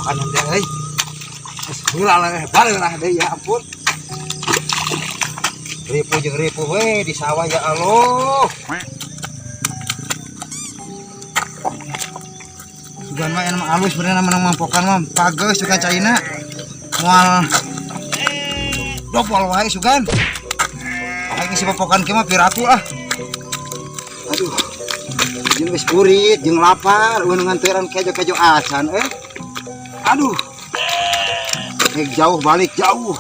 Mapokan teh euy. Geus heula lah baleurah deui, ya ampun. Ripuh jeung ripuh we di sawah, ya Allah. Sugan mah mah alus bener menang mampokan mah pageus sugan caina. Moal dopol wae sugan. Aing si popokan kieu mah piraku ah. Aduh. Jeung geus burit, jeung lapar, eueuh nganteran kejo-kejo acan eh. Aduh. Rek jauh balik jauh.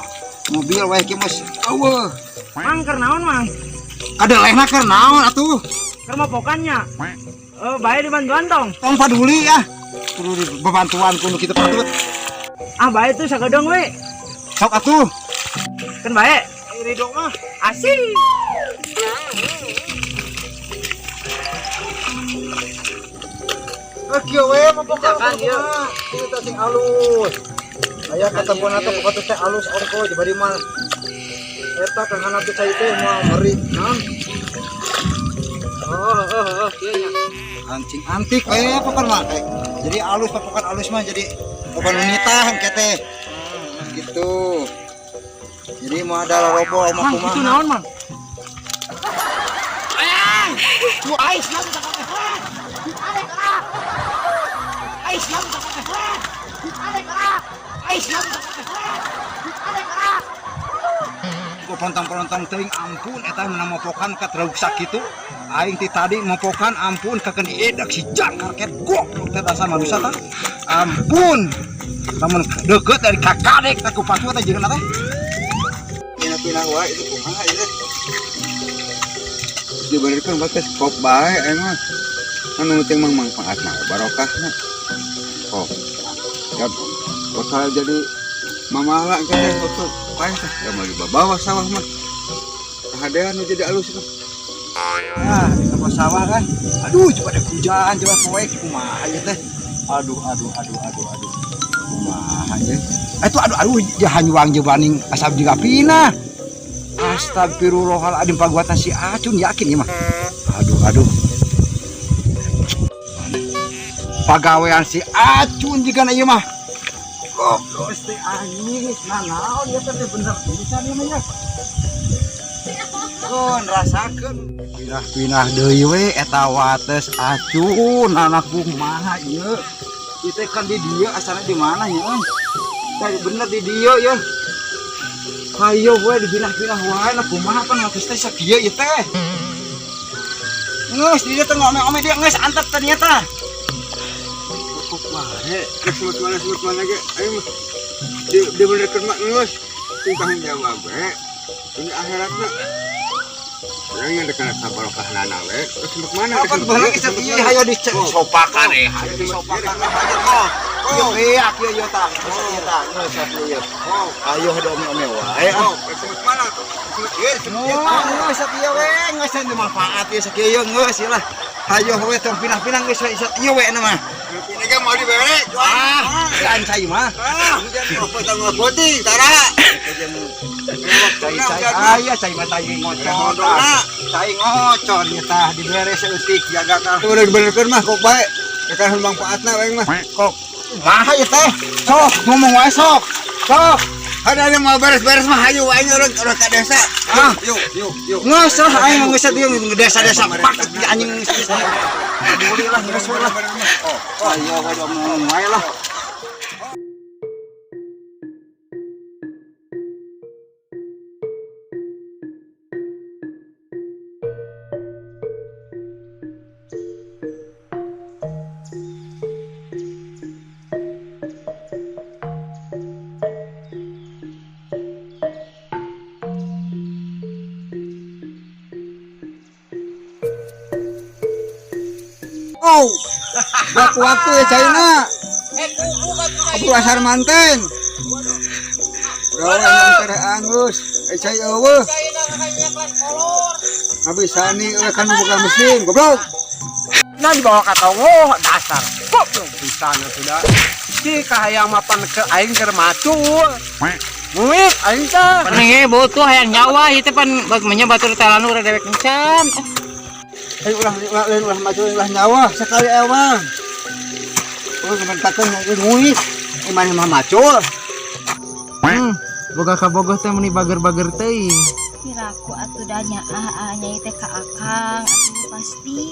Mobil wae kieu mah eueuh. Mang, keur naon, Mang? Kadelehna keur naon atuh? Keur mapokannya. Eh, bae dibantuan tong. Tong paduli ah. Kudu dibantuan kudu kitu patut. Ah, bae tuh sagedeung we. Sok atuh. Keun bae. Ridho mah. Asik. Eh, kieu we mapokan Pijakan, ieu. Ieu teh sing alus. Aya katempona teh pokok teh alus ongko bari mah. Eta kang handap teh cai teh moal meri naon. Oh, kieu nya. Kancing antik we pokon mah. Jadi alus papokan alus mah jadi pokon nitah engke teh. Gitu. Jadi mau ada robo mau Mang, kumaha. itu naon, Mang? Ku pontong-pontong teuing, ampun, eta menang mopokan ka teruksak kitu. Aing ti tadi mopokan, ampun, kakeun edak si jangkar ket goblok teh dasar manusia tah. Ampun. Lamun deukeut dari kakadek teh ku patu teh jeung teh. Pindah-pindah wae itu kumaha ieu teh. Dibenerkeun batas kop bae aing mah. Kan nu penting mah manfaatna barokahna. Kop. Ya bakal jadi mamala engke teh waktu paeh teh. Ya mau dibawa sawah mah. Kahadean nu jadi alus itu. Ah, di tempat sawah kan. Aduh, coba ada hujan, coba poek kumaha ieu teh. Aduh, aduh, aduh, aduh, aduh. Kumaha ieu? Itu aduh, aduh, jahanyuang jebaning asap juga pinah. Astagfirullahaladzim, paguatan si Acun yakin ieu mah. Aduh, aduh. Pagawean si Acun juga na ieu mah. Goblok teh anjing, nah naon ieu teh bener pisan ieu mah nya. Keun rasakeun. Pinah-pinah deui we eta wates Acun anak kumaha ieu. Ieu teh kan di dieu asalna di mana nya euy? Teh bener di dieu ye. Hayo we dipinah-pinah wae lah kumaha pan wates teh sakieu ieu teh. Geus di dieu teh ngome-ome dia geus antep ternyata. Kop wae, geus semut mana ge aing mah. Di dibenerkeun mah geus. Sing tanggung jawab we. Ini akhiratna. Urang yang dekat sabarokahna we, terus semut mana? Apa baheula geus ieu hayo disopakan eh, hayo disopakan hayo kok. Ieu beak ieu ieu tah, geus ieu tah, geus ieu. Ayo do ome-ome wae ah. Oh, semut mana? Semut ieu, semut ieu. Moal geus ieu we, geus teu manfaat ieu sakieu ieu geus ieu lah. Hayo we tong pinah-pinah geus we ieu we na mah. Ini kan mau dibere. Ah, kan cai mah. Ah, apa tanggal putih, tara. Cai cai aya cai mah cai ngocor. Cai ngocor ieu tah dibere saeutik jaga tah. Tuh udah dibenerkeun mah kok bae. Dekat manfaatna aing mah. Kok kumaha ieu teh? Sok ngomong wae sok. Sok. Ada yang mau beres-beres mah hayu aing urang urang ka desa. Ah. Yuk, yuk, yuk. Geus lah aing mah geus dieu desa-desa paket di anjing geus. Peduli lah geus we lah. Oh, Ayo we ngomong wae lah. Oh. Waktu ya China. Abu asar manten. Gawe manten angus. Eh cai eueuh. Habis sani eueuh kan buka mesin, goblok. Nah dibawa ka tonggoh dasar. Goblok pisan atuh da. Si kahayang mapan ke aing keur macul. Muit aing teh. Penenge butuh hayang nyawa ieu teh pan bagmanya batur talanu urang dewek encan. Ayo ulah ulah lain ulah macul ulah nyawa sekali ewang. Ulah ngementakeun nguit. Maneh mah macul. Boga kabogoh teh meni bager-bager teuing. Piraku atuh da nyaah ah nyai teh ka akang atuh pasti.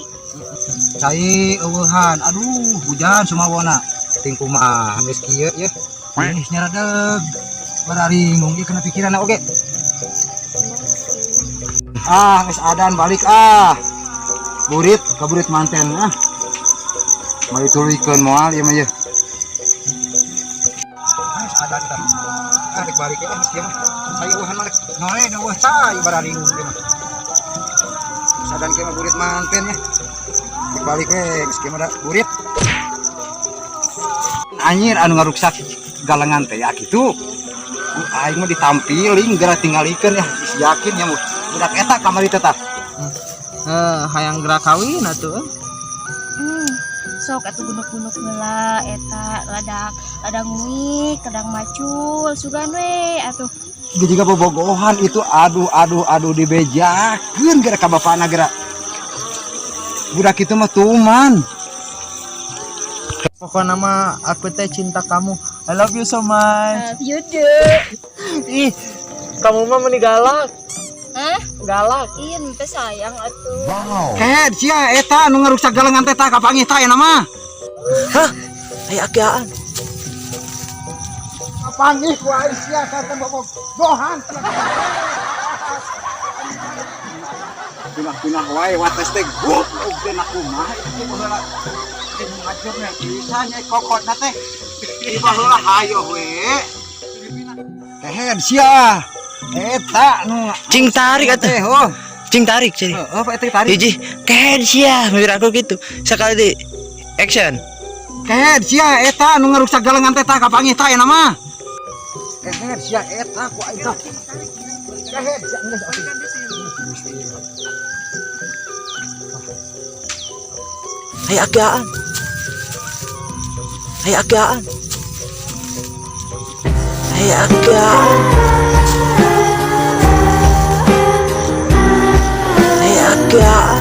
Cai eueuhan, aduh hujan sumawona. Ting kumaha geus kieu ye. Geus nyaradeg. Bararingung ieu kena pikiranna oge. Ah, geus adan balik ah. Burit, kaburit manten ah. Mari tuluykeun moal ieu mah ye. Ah, geus adan tah. Ah, rek balik ah geus kieu mah. Cai eueuhan mah rek noe eueuh cai bararingung ieu mah. Geus adan kieu mah burit manten ya. Rek balik we geus kieu mah da burit. Anjir anu ngaruksak galengan teh ya kitu. Aing mah ditampiling geura tingalikeun ya, geus yakin ya budak eta kamari teh tah. Hayang gerak kawin atuh. Sok atuh gunuk-gunuk heula eta ladang ladang nguik, kadang macul, sugan we atuh. Dia juga bobogohan itu aduh aduh aduh dibejakeun geura ka bapana geura. Budak itu mah tuman. Pokoknya mah aku teh cinta kamu. I love you so much. Love you too. Ih, kamu mah meni galak. Hah? Galak. Iya, teh sayang atuh. Kehed sia eta anu ngaruksak galengan teh tah kapanggih tah aya mah. Hah? Aya akiaan. Kapanggih ku aing sia ka teh bobogohan. Pinah-pinah wae wates teh goblok teh na kumaha itu baheula. Teh ngajurna bisa nya kokotna teh. Di baheula hayo we. Kehed sia. Eta nu Cing tarik atuh. teh oh. Cing tarik cing. Heeh, Pak teh tarik. Hiji, kehed sia, mikir aku gitu. Sekali di action. Kehed sia eta anu ngaruksak galengan teh tah kapanggih tah aya mah. Kehed sia eta ku aing tah. Kehed sia geus atuh. Aya akiaan. Aya akiaan. Aya akiaan. Aya akiaan.